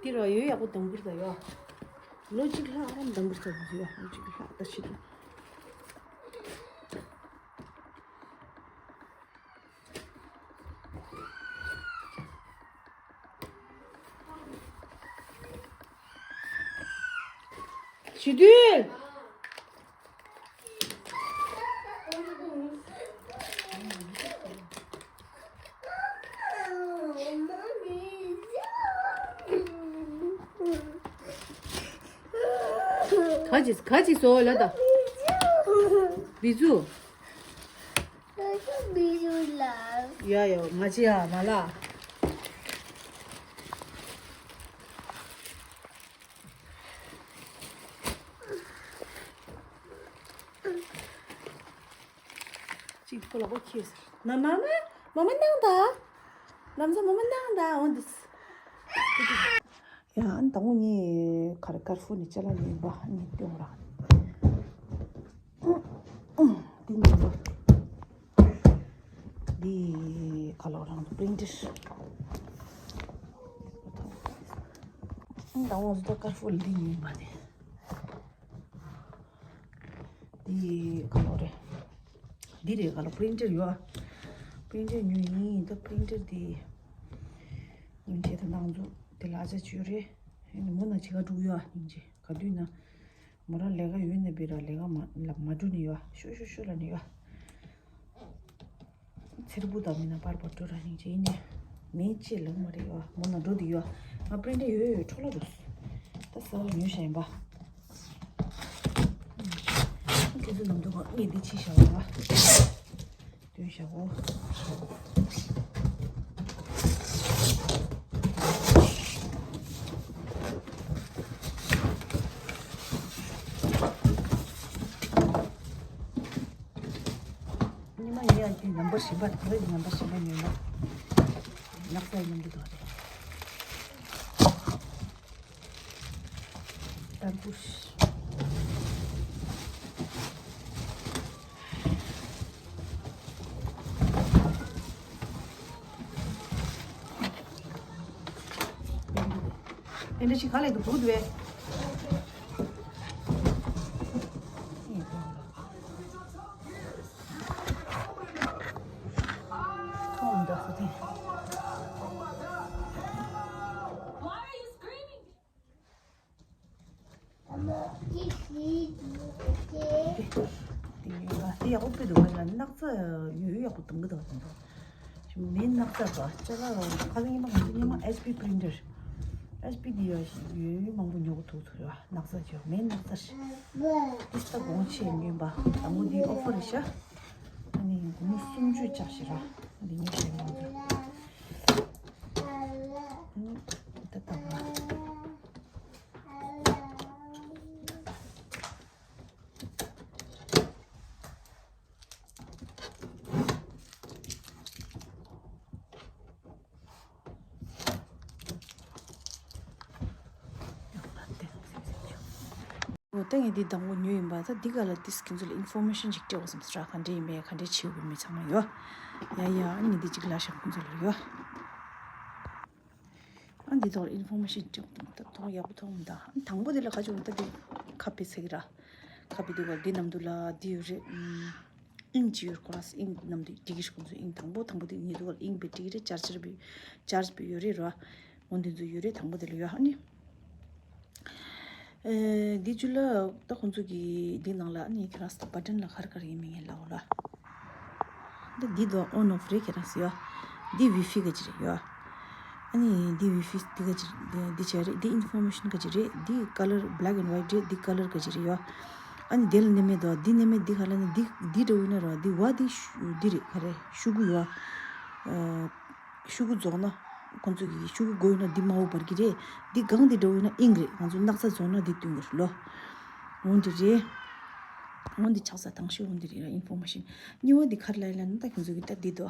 འདི་ར་ཡོད་ཡག་པོ་དང་པོར་ད་ཡོད། ལོ་གཅིག་ལྷག་རམ་དང་པོར་ད་ཡོད། ལོ་གཅིག་ལྷག་ད་ཤི་དུ། ཞི་དུལ། ག་ཅི་ག་ཅི་བཟོ་ལ་ད། བི་ཛུ། ཡ་ཡ་ང་ཅི་ཡ་མ་ལ། ཅིག་ཁོ་ལ་ཁོ་ཁྱེར་ཟེར། ན་མ་མ་མ་མ་ནང་ད། ལམ་ས་མ་མ་ནང་ད་འོན་ཏེ། ཡ་ཨན་དང་པོ་ངས་གར་ཀར་ཧྥུ་ནས་ཅ་ལག་ལེན་པ་ངས་སྟོན་ར། འདི་ཉོས་པ། འདི་ག་ལོ་རང་པི་རིན་ཊར། ཨན་དང་པོ་ཟི་ཏོ་ཀར་ཧྥུ་ལ་འདི་ཉོས་པ་དེ། འདི་ག་ལོ་རེད། འདི་རེད་ག་ལོ་པི་རིན་ཊར་ཡོད། པི་རིན་ཊར་ཉོས་ཡིན་ད་པི་རིན་ཊར་འདི། སྙིང་རྗེ་དང་ནང་འཛུགས་དེ་ལ་ཆ་བཅོས་རེད། མོ་ན་བྱེད་ག་འགྲུག་ཡོད་སྙིང་རྗེ་ག་དུས་ན། མོ་རང་ལས་ཀ་ཡོད་ན་པི་ར་ལས་ཀ་མ་ལ་མ་འགྲུག་ནི་ཡོད་ཤོ་ཤོ་ཤོ་ལ་ནི་ཡོད། ཚེར་བུ་དང་མི་ན་པར་པར་འགྲོ་ར་སྙིང་རྗེ་ཡིན་ནི། མེད་ཅེས་ལབ་མ་རེད་ཡོད་མོ་ན་འགྲོ་དི་ཡོད། ང་པི་རིན་ཊར་ཡོད་ཡོད་འཕྲོ་ལ་འགྲོ། ད་ས་བ་ཉོས་ཤ་ཡིན་པ། ཁྱེད་ཚོ་ནམ་དུ་གང་ངས་འདི་ཕྱི་བཞག་པ། སྟོན་བཞག་གོ། ཡང་དེ་ནམ་བར་བཞི་པ་དེ་ནམ་བར་བཞི་པ་ཉོས་ན་ནགས་ཚལ་ཡོང་གི་འདུག་རེད། ཏར་བུ་ཤ། དེ་འདྲ་ཞིག་ག་ལས་འདུག་འདུག་དེ། ཁོང་འདྲ་ས་དེ། དེ་ཡག་པོ་སྤེལ་འདུག་ང་ལ་སྣག་ཚ་ཡོད་ཡག་པོ་གཏོང་གི་འདུག་མེ་སྣག་ཚ་དང་ཅ་ལག་ཁ་སང་ཉི་མ་ང་ཚོ་ཉི་མ་ཨེཆ་པི་པི་རིན་ཊར། ཨེཆ་པི་དེ་ཡོད་ཡོད་མང་པོ་ཉོ་གི་འདུག་ཚོ་ཡོད་སྣག་ཚ་ཅིག་མེ་སྣག་ཚ་ཞིག་ཏིས་ད་གོང་ཆེ་ཉོས་པ་དང་པོ་དེ་ཨོ་ཕར་རེད་ཤག་ཨ་ནི་སྒོར་མོ་སུམ་ཅུ་ཆགས་ཤག་ར། ཨ་ནི་ཉོས་ཤག་ང་ཚོ། ཨ་ནི་ད་ལྟ་བ། འོ་ད་ངས་འདི་དང་པོ་ཉོས་ཡིན་པ། ད་འདི་ག་ལ་ཏིས་ཁྱེད་ཚོ་ལ་ཨིན་ཕོར་མེ་ཤན་ཅིག་སྤྲད་དགོས་བསམ་སོང་ར། ག་འདྲ་ཡིན་མིན་ག་འདྲ་བྱེད་དགོས་མིན་ཚང་མ་ཡོད། ཡ་ཡ་ཨ་ནི་འདི་གཅིག་ལ་ཤག་ཁྱེད་ཚོ་ལ་ཡོད། ཨ་འདི་ཐོག་ལ་ཨིན་ཕོར་མེ་ཤན་སྤྲད་དགོས་ད་མཐོང་ཡག་པོ་མཐོང་མི་འདུག་ཨ་དང་པོ་འདི་ལ་ག་ཅུང་ད་འདི་ཁ་ཕྱེ་ཚར་གི་ར། ཁ་ཕྱེ་དུས་ག་འདི་ནམ་དུ་ལ་འདི་ཡོད་རེད། ཨིང་ཅིག་ཡོད་ཁོ་ར་ཨིང་ནམ་དུ་འགྲིག་གི་ཤག་ཁོང་ཚོ་ཨིང་དང་པོ་དང་པོ་དེ་ཉིད་དུ་ཨིང་པའི་འགྲིག་གི་རེད། ཅར་ཅར་པའི་ཅར་པའི་ཡོད་རེད་ར། འོ་འདི་ཚོ་ཡོད་རེད། དང་པོ་དེ་ལ་ཡོད། ཨ་ནི་ཨེ་འདི་ཅུ་ལ་ད་ཁོང་ཚོ་གི་འདི་ནང་ལ་ཨ་ནི་ཁྱེད་རང་ས་བ་ཊན་ལ་ག་རེ་ག་རེ་ཡིན་མིན་ངས་ལབ་འོ་ལ། ད་འདི་དོ་ཨོན་ཨོཕ་རེད་ཁྱེད་རང་ས་ཡོད། འདི་ཝི་ཕི་ག་ཅི་རེད་ཡོད། ཨ་ནི་འདི་ཝི་ཕི་འདི་ག་ཅི་རེད། འདི་ཅི་རེད། འདི་ཨིན་ཕོར་མེ་ཤན་ག་ཅི་རེད། འདི་ཀ་ལར་བྷ་ལེག་ཨེན་ཝའིཊ་རེད། འདི་ཀ་ལར་ག་ཅི་རེད་ཡོད། ཨ་ནི་དེ་ལ་ནི་མེད་དོ། འདི་ནི་མེད། འདི་ག་ལ་ནི་འདི་འདི་འདྲ་བོ་ཡིན་ན་ར། འདི་བ་འདི་ཤུ་འདི་རེད། ག་རེ་ཤུ་གུ་ཡོད། ཨ་ཤུ་གུ་རྫོགས་ན་ཁོང་ཚོ་གི་ཤུ་གུ་དགོས་ཡོད་ན་འདི་དམར་པོ་འབར་གི་རེད། འདི་གང་འདི་འདྲ་བོ་ཡིན་ན་ཨིང་རེད། ང་ཚོ་སྣག་ཚ་རྫོགས་ན་འདི་སྟོན་གི་རེད་ལོ། འོ་འདི་རེད། འོ་འདི་ཆགས་ས་དང་ཤི་འོ་འདི་རེད་ར། ཨིན་ཕོར་མེ་ཤན་གཉིས་པ་འདི་ག་རེ་ལབ་ཡིན་ལབ་ན་ད་ཁྱེད་ཚོ་གི་ད་འདི་དོ།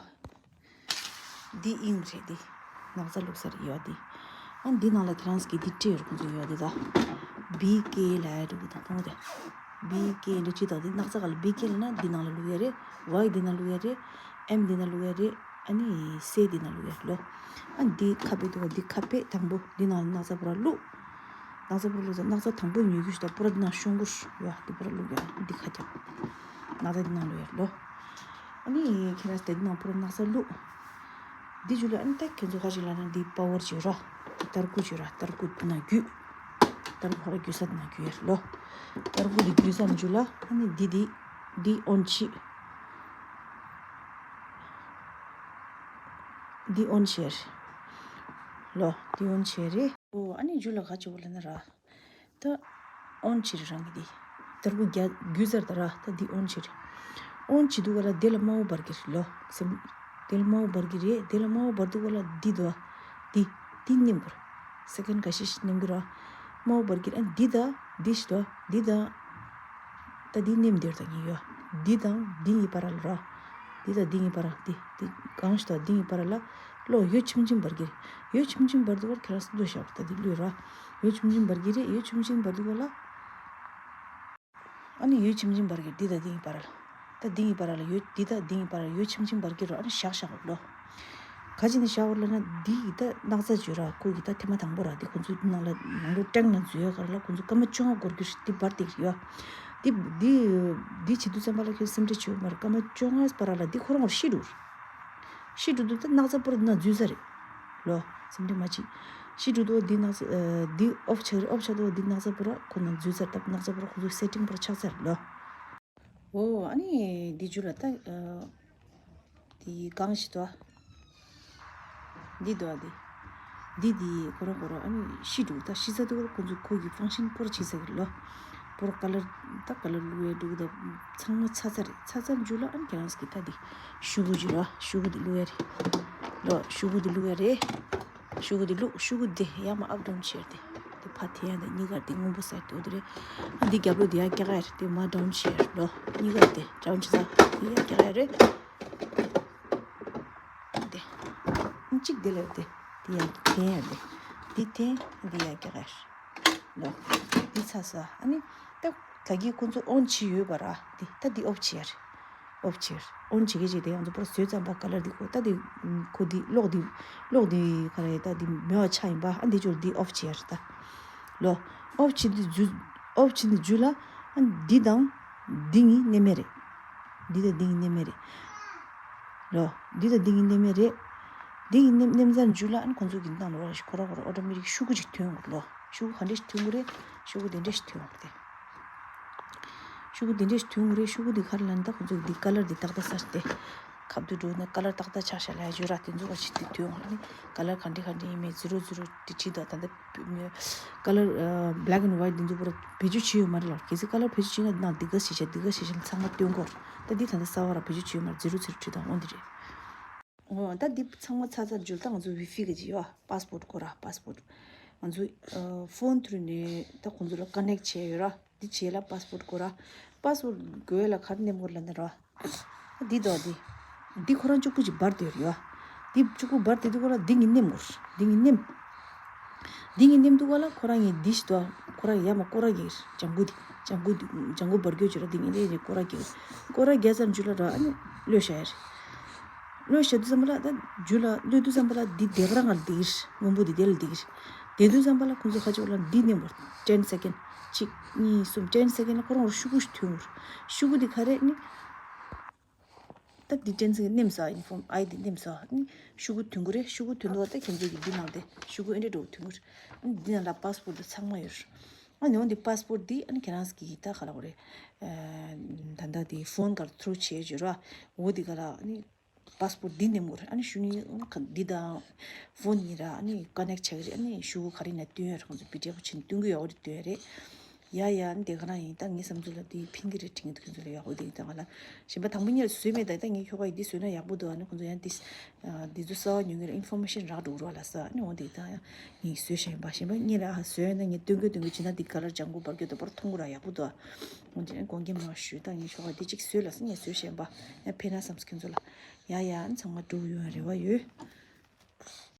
འདི་ཨིང་རེད་འདི། ནགས་ཚལ་བླུགས་ས་རེད་ཡོད་འདི། ཨ་འདི་ནང་ལ་ཁྱེད་རང་ཚོ་གི་འདི་སྤྲད་ཡོད་རེད། ཁོང་ཚོ་ཡོད་འདི་ད། བི་ཀེ་ལབ་ཡ་འདུག་ད་མཐོང་དེ། བི་ཀེ་འདི་ཅི་ད་འདི་ནགས་ཚལ་ག་ལ་བི་ཀེ་ལབ་ན་འདི་ནང་ལ་བླུགས་ཡ་རེད། ཝའི་འདི་ནང་བླུགས་ཡ་རེད། ཨེམ་འདི་ནང་བླུགས་ཡ་རེད། ཨ་ནི་སེ་འདི་ནང་བླུགས་ཡ་རེད་ལོ། ཨ་འདི་ཁ་པེ་འདུག་ག་འདི་ཁ་པེ་དང་པོ་འདི་ནང་ལ་ནགས་ཚལ་པུ་ར་བླུགས། ནགས་ཚལ་པུ་ར་བླུགས་ཚར་ནགས་ཚལ་དང་པོ་ཉོ་རྒྱུ་ཞིག་ད་པུ་ར་འདི་ནང་ཤོང་གུར་ཡོད་འདི་པུ་ར་བླུགས་ཡ་འདི་ཁ་རྒྱབ། ནགས་ཚལ་འདི་ནང་བླུགས་ཡ་རེད་ལོ། ཨ་ནི་ཁྱེད་རང་དེ་ནང་པུ་ར་ནགས་ཚལ་བླུགས། འདི་ཇུ་ལ་ཨ་ནི་ད་ཁྱེད་ཚོ་ཁ་ཅིག་ལ་ན་འདི་པ་ཝར་ཅིག་ར། འདི་ཏར་ཀུ་ཅིག་ར། ཏར་ཀུ་ན་རྒྱུས། ཏར་ཀུ་ཧ་ར་རྒྱུས་ས་ན་རྒྱུས་ཡར་ལོ། ཏར་ཀུ་འདི་རྒྱུས་ས་ན་ཇུ་ལ་ཨ་ནི་འདི་འདི་འདི་ཨོན་ཅི། འདི་ཨོན་ཅི་ཡར་ལོ། འདི་ཨོན་ཅི་ཡར་རེད། ཨོ་ཨ་ནི་ཇུ་ལ་ཁ་ཅིག་བོ་ལ་ན་ར། ད་ཨོན་ཅི་རེད་རང་གི་འདི། ཏར་ཀུ་རྒྱ་རྒྱུ་ཟེར་ད་ར་ད་འདི་ཨོན་ཅི་རེད། ཨོན་ཅི་འདུག་ག་ལ་དེ་ལ་དམར་པོ་འབར་གི་རེད་ལོ། སེམས། དེ་ལ་དམར་པོ་འབར་གི་རེད། དེ་ལ་དམར་པོ་འབར་འདུག་ག་ལ་འདི་འདུག་ག་འདི་འདི་ནེམ་གི་ར། སེ་ཀན་ག་ཤེད་ཤེད་ནེམ་གི་ར། དམར་པོ་འབར་གི་རེད། ཨ་འདི་ད་འདི་ཤི་འདུག་ག་འདི་ད། ད་འདི་ནེམ་དེར་ད་ཉི་ཡོད། འདི་དང་འདི་གཉིས་བར་ལ་ར། འདི་དང་འདི་གཉིས་བར་ལ་འདི་འདི་གང་ཤི་འདུག་ག་འདི་གཉིས་བར་ལ་ལོ་ཡོ་ཆུམ་ཆིམ་འབར་གི་རེད། ཡོ་ཆུམ་ཆིམ་འབར་འདུག་ག་ཁྱེད་རང་སུ་འདུག་ཤག་ད་འདི་ལུས་ར། ཡོ་ཆུམ་ཆིམ་འབར་གི་རེད། ཡོ་ཆུམ་ཆིམ་འབར་འདུག་ག་ལ། ཨ་ནི་ཡོ་ཆུམ་ཆིམ་འབར་གི་འདི་དང་འདི་གཉིས་བར་ལ། ད་འདི་གཉིས་བར་ལ་ཡོ་འདི་དང་འདི་གཉིས་བར་ལ་ཡོ་ཆུམ་ཆིམ་འབར་གི་རོ། ཨ་ནི་བཞག་བཞག་ལོ། ག་ཅི་ནས་བཞག་བར་ལ་ན་འདི་ཡི་ད་སྣག་ཚ་བརྗོད་ར་ཁོ་གི་ད་ཐེངས་མ་དང་པོ་ར་འདི་ཁོ་ཚོའི་ནང་ལ་ནང་ལོ་ཀྲེང་ན་འཛུལ་ཡོད་ག་ར་ལ་ཁོ་ཚོ་སྐར་མ་བཅོ་ལྔ་འགོར་རྒྱུ་ཞིག་འདི་འབར་བསྡད་ཀྱི་ཡོད། འདི་འདི་འདི་བྱེད་དུས་ཙམ་པ་ལ་ཁྱོད་སེམས་ཁྲལ་བྱེད་དགོས་མ་རེད། སྐར་མ་བཅོ་ལྔ་བར་ལ་འདི་ཁོ་རང་ངོར་ཤི་འགྲོ། ཤི་འགྲོ་དུས་ད་སྣག་ཚ་པོ་ར་འདི་ན་འཛུལ་ས་རེད། ལོ། སེམས་ཁྲལ་མ་བྱེད། ཤི་འགྲོ་དུས་འདི་སྣག་ཚ་ཨ་འདི་ཨོཕ་ཆགས་རེད། ཨོཕ་ཆགས་དུས་འདི་སྣག་ཚ་པོ་ར་ཁོ་ན་འཛུལ་ཚར། ད་སྣག་ཚ་པོ་ར་ཁོ་ཚོའི་སེ་ཊིང་པོ་ར་ཆགས་ཚར་ལོ། འོ་ཨ་ནི་འདི་ཇུ་ལ་ད་ཨ་འདི་གང་ཞིག་དོ། འདི་དོ་འདི། འདི་འདི་ཁོ་ར་ཁོ་ར་ཨ་ནི་ཤི་འགྲོ་ད་ཤི་ཚར་དུས་ཁོ་ཚོ་ཁོ་གི་ཕང་ཤན་པོ་ར་བྱེད་ས་གི་ལོ། པོ་ར་ཀ་ལར་ད་ཀ་ལར་བླུགས་ཡ་འགྲོ་གི་ད་ཚང་མ་ཚར་ཚར་རེད། ཚར་ཚར་ཇུ་ལ་ཨ་ནི་ཁྱེད་རང་ཚོ་གི་ད་འདི་ཤུ་གུ་ཇུ་ར་ཤུ་གུ་འདི་བླུགས་ཡ་རེད། ལོ་ཤུ་གུ་འདི་བླུགས་ཡ་རེད། ཤུ་གུ་འདི་བླུགས། ཤུ་གུ་འདི་ཡར་མར་ཨབ་ཌའུན་བྱས་ཏེ། འདི་ཕར་དེ་ཡང་འདི་གཉིས་ཀར་འདི་སྔོན་པོ་ཟེར་ཏེ་འོ་དེ་རེད། ཨ་འདི་རྒྱབ་ལོགས་འདི་ཡར་རྒྱག་ཡ་རེད། དེ་མར་ཌའུན་བྱས་རེད་ལོ། གཉིས་ཀར་འདི་ཌའུན་བྱས་ཚར་འདི་ཡར་རྒྱག་ཡ་རེད། དེ། གཅིག་དེ་ལ་དེ། དེ་ཡང་འཐེན་ཡ་དེ། འདི་འཐེན། འདི་ཡང་རྒྱག་ཡ། ལོ། འདི་ཚ་ས། ཨ་ནི། ད་ག་གི་ཁོ་ཚོ་ཨོན་བྱས་ཡོད་པ་ར། འདི་ད་འདི་ཨོཕ་བྱེད་ཡ་རེད། ཨོཕ་བྱེད་ཡ་རེད། ཨོན་བྱེད་གི་བྱེད་དེ་ང་ཚོ་པར་བཟོས་ཙམ་པ་ཀ་ལར་འདི་ཁོ་ད་འདི། ཁོ་འདི་གློག་འདི། གློག་འདི་ག་རེ་ད་འདི་མེད་པ་ཆགས་ཡིན་པ། ཨ་འདི་ཅོར་འདི་ཨོཕ་བྱེད་ཡ་རེད་ད། ལོ། ཨོཕ་བྱེད་འདི་རྒྱུ། ཨོཕ་བྱེད་འདི་རྒྱུ་ལ། ཨ་འདི་དང་། འདི་གཉིས་མནན་མེད་རེད། འདི་དང་འདི་གཉིས་མནན་མེད་རེད། ལོ། འདི་དང་འདི་གཉིས་མནན་མེད་རེད། འདི་གཉིས་མནན་མནན་ཚར་རྒྱུ་ལ་ཨ་ནི་ཁོང་ཚོ་གི་འདི་དང་ལོ་ར་ཞིག་ཁོ་ར་ཁོ་ར་ཨོ་ཏོ་མེ་ཊིག་ཤུ་གུ་ཅིག་ཐོན་ཡོང་གི་རེད་ལོ། ཤུ་གུ་ག་འདྲ་ཞིག་ཐོན་གི་རེད། ཤུ་གུ་དེ་འདྲ་ཞིག་ཐོན་ཡོང་གི་རེད། ཤུ་གུ་དེ་འདྲ་ཞིག་ཐོན་གི་རེད། ཤུ་གུ་དེ་ག་རེ་ལབ་ན་ད་ཁོང་ཚོ་གི་འདི་ཀ་ལར་དེ་ཏག་ཏག་ས་ཞིག་དེ། ཁ་བསྡུ་འགྲོ་ན་ཀ་ལར་ཏག་ཏག་ཆགས་ཤག་ལབ་ཡ་ཡོད་ར། དེ་ཚོ་ག་ཞིག་དེ་ཐོན་ཡོང་གི་རེད། ཀ་ལར་ག་འདྲ་ག་འདྲ་ཡིན་མིན་ཛི་རོ་ཛི་རོ་དེ་བྲིས་འདུག་ད་ལྟ་ཀ་ལར་black and white དེ་ཚོ་པུ་ར་བེད་སྤྱོད་བྱས་ཡོད་མ་རེད་ལ། གལ་སྲིད་ཀ་ལར་བེད་སྤྱོད་བྱས་ན་ནང་འདི་ག་ཞིག་བྱས་འདི་ག་ཞིག་བྱས་ལ་ཚང་མ་སྟོན་གོ། ད་འདི་ད་ལྟ་གསར་པ་ར་བེད་སྤྱོད་བྱས་ཡོད་མ་རེད། ཛི་རོ་ཛི་རོ་བྲིས་འདུག་འོ་འདི་རེད། འོ་ད་འདི་ཚང་མ་ཚར་ཚར་རྒྱུ་ད་ང་ཚོ་ཝི་ཕི་གི་ཅིག་ཡོད། པ་སི་པོར་ཊི་དགོས་ར། པ་སི་པོར་ཊི། ང་ཚོ་ཕོན་ཐུར་ནས་ད་ཁོང་ཚོ་ལ་ཀ་ནེག་བྱས་ཡོད་ར། འདི་བྱས་ལ་པ་སི་པོར་ཊི་དགོས་ར། པ་སི་པོར་ཊི་དགོས་ལ་ག་རེ་ནས་དགོས་ལ་ནི་ར། འདི་དོ་འདི། འདི་ཁོ་རང་གཅིག་པུ་ཅིག་འབར་དེ་ཡོད་ར། འདི་གཅིག་པུ་འབར་དེ་འདི་ཁོ་རང་འདི་ངས་ནེམ་དགོས། འདི་ངས་ནེམ། འདི་ངས་ནེམ་འདུག་ག་ལ་ཁོ་རང་ངས་འདི་ཞིག་དོ། ཁོ་རང་ཡ་མ་སྐོར་ར་གྱིས་ལྗང་གུ་འདི། ལྗང་གུ་འདི་ལྗང་གུ་འབར་རྒྱུ་ཅིག་ར། འདི་ངས་ལས་ནས་སྐོར་ར་གྱིས། སྐོར་ར་རྒྱ་ཙམ་ཅིག་ལ་ར་ཨ་ནི་གློད་བཞག་ཡ་རེད། གློད་བཞག་དུས་ཙམ་པ་ལ་ད་རྒྱུ་ལ་གློད་དུས་ཙམ་པ་ལ་འདི་དེ་ག་རང་ང་ལ་འདི་གིར་སྔོན་པོ་འདི་དེ་ལ་འདི་གིར། དེ་དུས་ཙམ་པ་ལ་ཁོང་ཚོ་ཁ་ཕྱོགས་ལ་འདི་ནེམ་བར་ཊེན་སེ་ཀེན་གཅིག་གཉིས་གསུམ་ཊེན་སེ་ཀེན་ལ་ཁོ་རང་ལ་ཤུ་གུ་ཞིག་ཐོན་བར། ཤུ་གུ་འདི་ག་རེ་ནི། ད་འདི་ཊེན་སེ་ཀེན་ནེམ་ས་ཨིན་ཕོམ་ཨའི་འདི་ནེམ་ས་ནི་ཤུ་གུ་ཐོན་གི་རེད། ཤུ་གུ་ཐོན་དུས་ད་ཁྱེད་ཚོ་གི་འདི་ནང་དེ་ཤུ་གུ་ཨེ་འདྲ་འགྲོ་ཐོན་གི་རེད། འདི་ནང་ལ་པ་སི་པོར་ཊི་དང་ཚང་མ་ཡོད་རེད། ཨ་ནི་འོ་འདི་པ་སི་པོར་ཊི་འདི་ཨ་ནི་ཁྱེད་རང་གི་ད་ག་ལ་འོ་རེད། ད་ལྟ་འདི་ཕོན་ག་རེ་ཐུ་རུ་བྱས་ཡོད་ར། འོ་འདི་ག་ལ་ཨ་ནི་པ་སི་པོར་ཊི་འདི་ནེམ་དགོས་རེད། ཨ་ནི་ཤུ་ནི་འདི་དང་ཕོན་གཉིས་ར་ཨ་ནི་ཀ་ནེག་བྱས་གི་རེད། ཨ་ནི་ཤུ་གུ་ག་རེ་ན་སྟོན་ཡོད་རེད། ཁོང་ཚོ་བི་ཌི་ཡོ་ཆེན་སྟོན་གི་ཡོད་རེད། སྟོན་ཡོད་རེད། ཡ་ཡ་ཨ་ནི་དེ་ག་རང་ཡིན། ད་ངའི་བསམ་ཚུལ་ལ་དེ་ཕན་གི་རེད་དྲན་གི་འདུག་ཁྱོད་ཚོ་ལ་ཡག་པོ་དེ་ཡིན། ད་ང་ལ་གཞན་པ་དང་པོ་ཉིད་ལ་བཟོས་མེད། ད་ད་ངའི་ཁྱོ་ག་ཡིས་འདི་བཟོས་ན་ཡག་པོ་འདུག་ཨ་ནི་ཁོང་ཚོ་ཡང་འདི་འདི་ཚོ་གསར་བ་ཉོ་མཁན་ལ་ཨིན་ཕོར་མེ་ཤན་རག་འགྲོ་རོགས་ལ་ས། ཨ་ནི་འོ་དེ་ད་ཡང་ངས་བཟོས་བཞིན་པ་གཞན་པ་ཉིད་ལ་ཨ་བཟོས་ན་ངས་སྟོན་གི་སྟོན་གི་བྱེད་ན་འདི་ག་ལར་ལྗང་གུ་འབར་གི་འདུག་པར་མཐོང་གི་ར་ཡག་པོ་འདུག་འོ་དེ་དགོངས་འགལ་མ་ཞུ། ད་ངའི་ཁྱོ་ག་འདི་གཅིག་བཟོས་ལ་ས་ངས་བཟོས་བཞིན་པ་ཡང་ཕན་ན་བསམ་ཁྱོད་ཚོ་ལ། ཡ་ཡ་ཨ་ནི་ཚང་མ་འགྲུབ་ཡོང་རེ་བ་ཡོད།